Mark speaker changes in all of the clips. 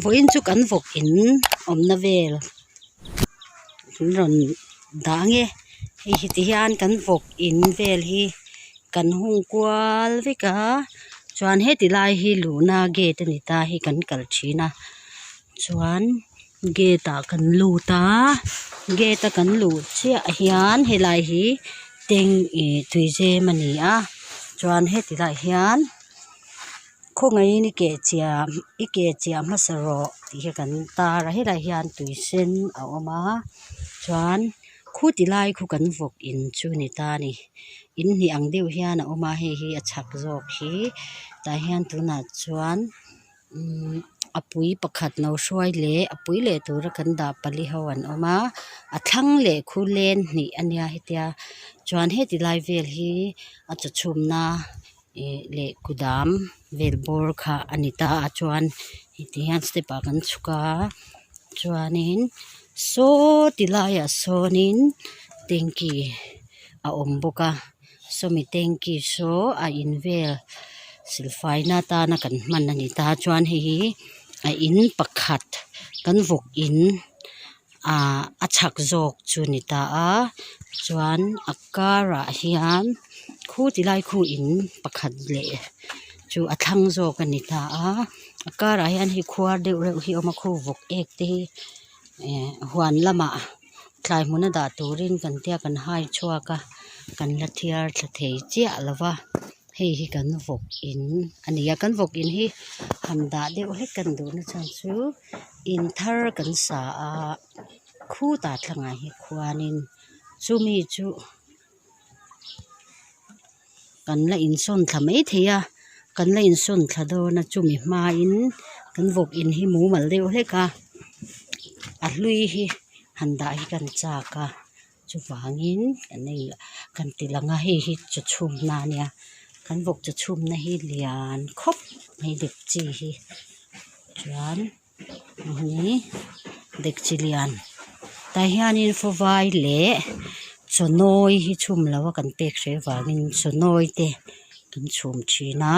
Speaker 1: Vawiin chu kan vawk in awmna vel an rawn dah ang e hei hi ti hian kan vawk in vel hi kan hung kual vek a chuan heti lai hi luhna gate a ni ta hi kan kal thin a chuan gate ah kan lut a gate a kan luh chiah hian helai hi tank ih tuizem a ni a chuan heti laiah hian. Khawngaihin i keh chiah i keh chiah hmasa rawh tih hi kan tar a helaiah hian tui sen a awm a chuan khu ti lai khu kan vawk in chu ni ta a ni in hnih ang deuh hian a awm a hei hi a chhak zawk hi tah hian tunah chuan imm a pui pakhat no hruai leh a pui leh tura kan dah pali ho an awm a a thlang leh khu len hnih a nia hetia chuan heti lai vel hi a chaw chhumna. Ih leh kudam vel bawr kha a ni ta a chuan heti hian step ah kan chhuk a chuanin saw ti laiah sawnin tanky a awm bawk a sawmi tanky saw a in vel silfai na atana kan hman a ni ta chuan hei hi a in pakhat kan vawk in ah a chhak zawk chu ni ta a chuan a karah hian khu ti lai khu in pakhat leh chu a thlang zawk a ni ta a a karah hian hei khuar deuh reuh hi a awm a khu vawk ek te hi eh huan lamah thlai hmuna dah turin kan tia kan hai chhuak a kan la thiar thla thei chiah lo va. Hei hi kan vawk in a ni a kan vawk in hi han dah deuh hlek kan duh na chhan chu in thar kan sa a khutah thlangah hi khuanin chumi chu kan la insawn thla maithei a kan la insawn thla dawn a chumi hmain kan vawk in hi mumal deuh hlek a a hlui hi han dah hi kan chak a. Chuvangin kan ei kan ti lang a hei hi chaw chhumna a nia kan vawk chaw chhumna hi lian khawp mai dekchi hi chuan hei dekchi lian tah hianin fawvai leh chaw nawi hi chhum lo a kan pek hreh vangin chaw nawi te kan chhum thin a.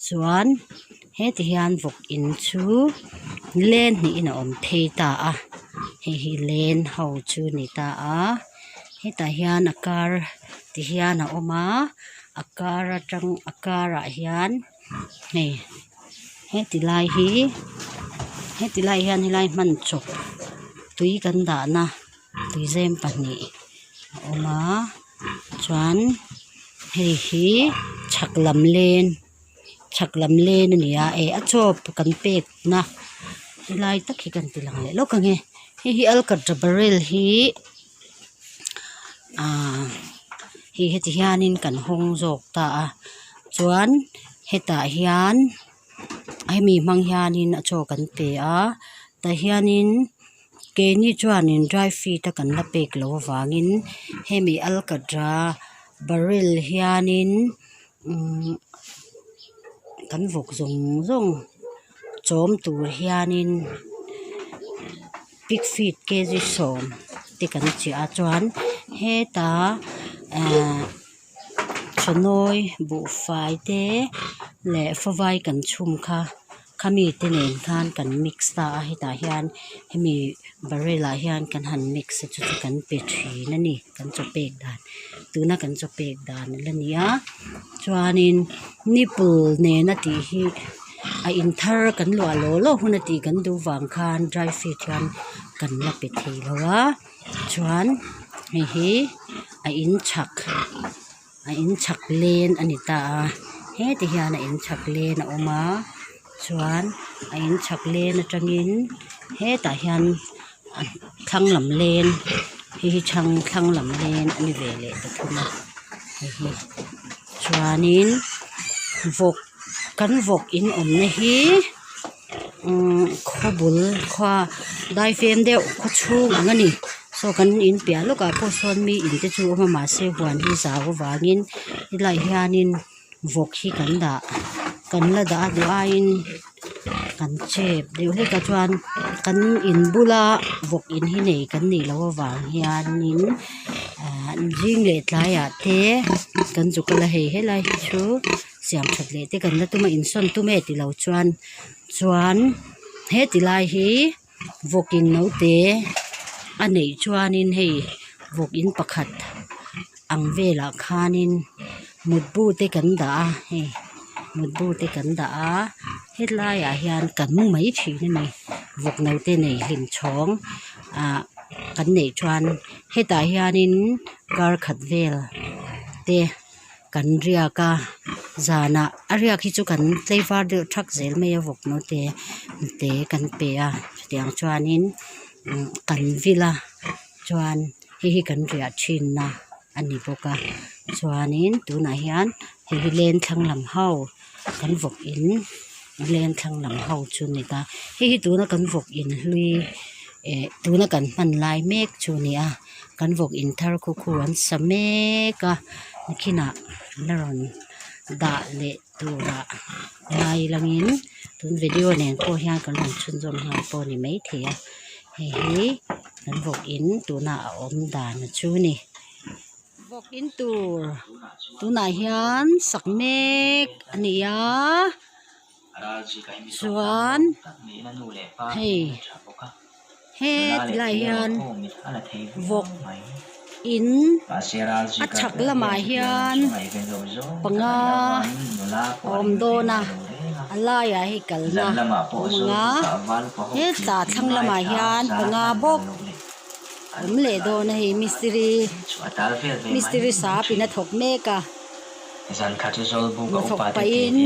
Speaker 1: Chuan heti hian vawk in chu len hnihin a awm phei ta a hei hi len ho chu a ni ta a hetah hian a kar ti hian a awm a a kar atang a karah hian hei heti lai hi heti lai hian helai hman chawp tui kan dahna tuizem pahnih a awm a chuan hei hi chhak lam len chhak lam len a ni a eh a chaw kan pek na helai tak hi kan ti lang leh lawk ang e hei hi alkatra barrel hi ahh hei heti hianin kan hawng zawk ta a chuan hetah hian hemi hmang hianin a chaw kan pe a tah hianin. Keini chuanin dry feed a kan la pek loh avangin hemi alkatra barrel hianin umm kan vawk zawng zawng chawm tur hianin pig feed kg sawm te kan chiah a chuan heta ehh chawnawi buhfai te leh fawvai kan chhum kha. Khami te nen khan kan mix ta a hetah hian hemi barrel ah hian kan han mix a chu chu kan pe thin a ni kan chaw pek dan tuna kan chaw pek dan a la ni a chuanin nipple nena tih hi a in thar kan luah law law hun a tih kan duh vang khan dry feed hian kan la pe thei lo a chuan hei hi a in chhak. A in chhak len a ni ta a heti hian a in chhak len a awm a chuan a in chhak len atangin hetah hian a thlang lam len hei hi chhang thlang lam len a ni ve leh ta thung a hei hi chuanin vawk kan vawk in awmna hi umm khaw bul khua daifem deuh khaw chhung ang a ni saw kan in piah lawkah pawh sawn mi in te chu a awm a mahse huan hi zau avangin helaiah hianin vawk hi kan dah kan la dah a duh aiin kan chep deuh hlek a chuan kan in bula vawk in hi nei kan nih loh avang hianin ah zing leh tlaiah te kan zu kal a hei helai hi chu. Siam that leh te kan la tum a insawn tum e tilo chuan chuan. He ti lai hi vawk in naute a neih chuanin hei vawk in pakhat ang velah khanin mutbu te kan dah a hei mutbu te kan dah a hetlaiah hian kan mu mai thin a ni vawk naute nei hlim chhawng ah kan neih chuan hetah hianin kar khat vel te kan riak a zanah a riak hi chu kan tlaivar deuh thak zel mai a vawk naute te kan pe a chutiang chuanin kan vil a chuan hei hi kan riah thin na a ni bawk a chuanin tunah hian hei hi lengthlang lam ho kan vawk in lengthlang lam ho chu a ni ta hei hi tuna kan vawk in hlui eh tuna kan hman lai mek chu a ni a kan vawk in thar khu khu an sa mek a nikhinah la rawn dah leh turah ngai langin tun video nen pawh hian kan rawn chhunzawm nghal pawh a ni maithei a hei hi kan vawk in tuna a awm dan chu a ni. Vawk in tur tunah hian sak mek a ni a chuan hei heti lai hian vawk in a chhak lamah hian panga a awm dawn a a laiah hei kalna a awm ang a hetah thlang lamah hian panga bawk. Awm leh dawn a hei mistiri mistiri sap in a thawk mek a hnathawk pahin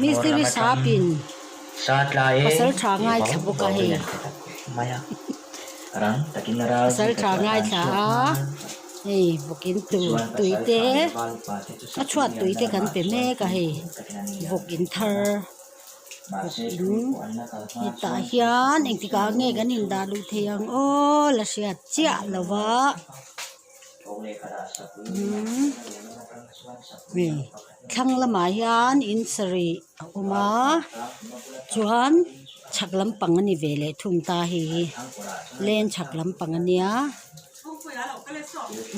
Speaker 1: mistiri sap in pasal tha ngaithla bawk a hei pasal tha ngaithla a hei vawk in tur tui te a chhuat tui te kan pe mek a hei vawk in thar. In hetah hian engtikah nge kan indah luh theih ang aw la hriat chiah lo va umm hei thlang lamah hian in sarih a awm a chuan chhak lampang a ni ve leh thung ta hei hi leng chhak lampang a nia.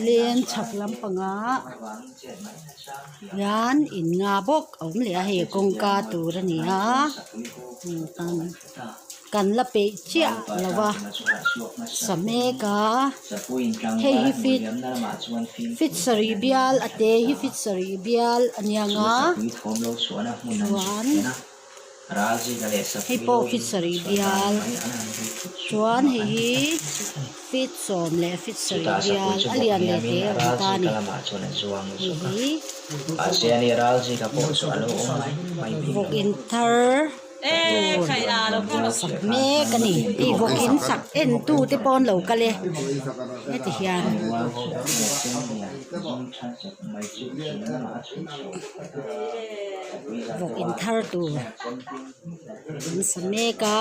Speaker 1: Leng chhak lampangah hian in nga bawk a awm leh a hei kawngka tur a ni a kan la peih chiah lo va sa mek a hei hi fit fit sarih bial a te hi fit sarih bial a nia nga chuan. Hei pawh feet sarih bial chuan hei hi feet sawm leh feet sarih bial a lian leh hle a awm ta a ni hei hi vawk in thar tur sak mek a ni hei vawk in sak en tu te pawh an lo kal e heti hian. Vawk in thar tur an sa mek a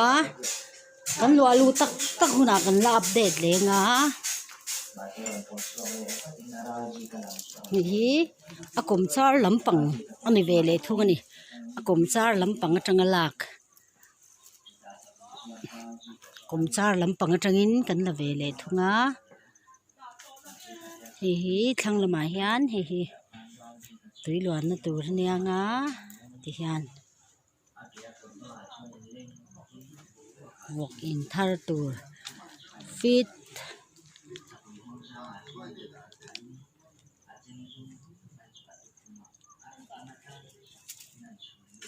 Speaker 1: kan luah luh tak tak hunah kan la update leng a hei hi a kawm char lampang a ni ve leh thung a ni a kawm char lampang atanga lak kawm char lampang atangin kan la ve leh thung a. Hei hi thlang lamah hian hei hi tui luanna tur a nia nga tihian vawk in thar tur feet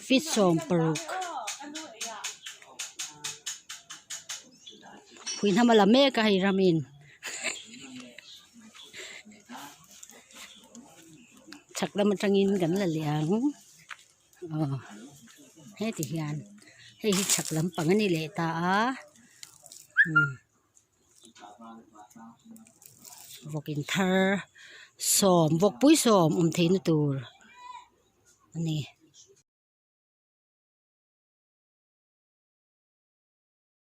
Speaker 1: feet 16 phuihnam a la mek a hei ramin chhak lam atangin kan la leh ang aw heti hian hei hi chhak lampang a ni leh ta a umm. Vawk in thar sawm vawkpui sawm awm theihna tur a ni.